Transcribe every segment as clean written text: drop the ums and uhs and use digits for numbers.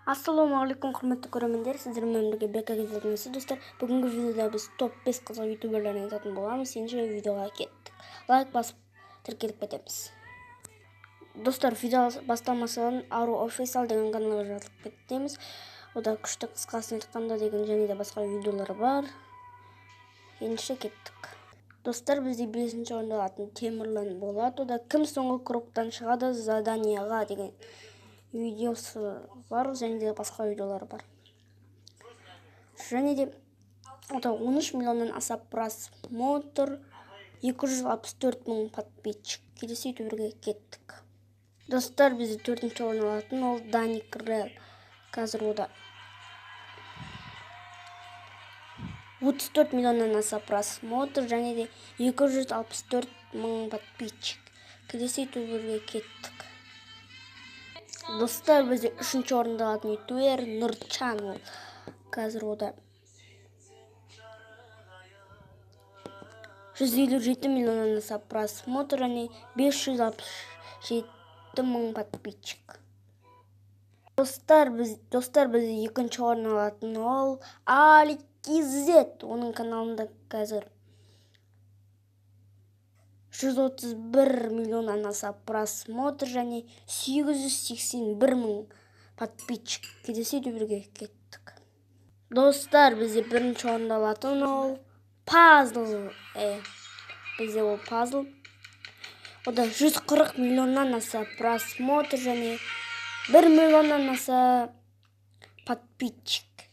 Ассалаумағалейкум, құрметті көрермендер! Сіздермен бірге Бека Кездесу. Достар, бүгінгі видеода біз топ 5 қызық ютуберлерін айтатын боламыз. Ендеше видеоға кеттік. Лайк басып, тіркеліп кетеміз. Достар, видео басталмастан Ару Офисал деген каналға жазылып кетеміз. Ода күшті «Қысқасын айтқанда» деген және де басқа видеолар бар. Ендеше кеттік. Достар, бізде бесінші орында алатын Темірлан болады. Ода «Кім соңғы кругтан шығады заданияға» деген видеосы бар және де басқа видеолар бар. Және де ода 13 миллионнан аса просмотр, 264 мың подписчик. Келесі ютуберге кеттік. Достар, бізде төртінші орын алатын ол Даник Рел. Қазір ода 34 миллионнан аса просмотр және де 264 мың подписчик. Келесі ютуберге кеттік. Достар, бізде үшінші орында алатын ютубер Нұрчан. Ол қазір ода 157 миллионнан аса просмотр және 567 мың подписчик. Достар, біз екінші орын алатын ол Алик KZ. Оның каналында қазір 131 миллионнан аса просмотр және 881 мың подписчик. Келесі ютуберге кеттік. Достар, бізде бірінші орында алатын ол Пазл. Бізде ол Пазл. Ода 140 миллионнан аса просмотр және 1 миллионнан аса подписчик.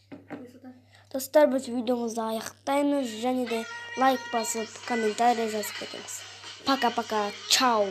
Достар, біз видеомызды аяқтаймыз және де лайк басып, комментарий жазып кетеміз. Пока-пока, чао!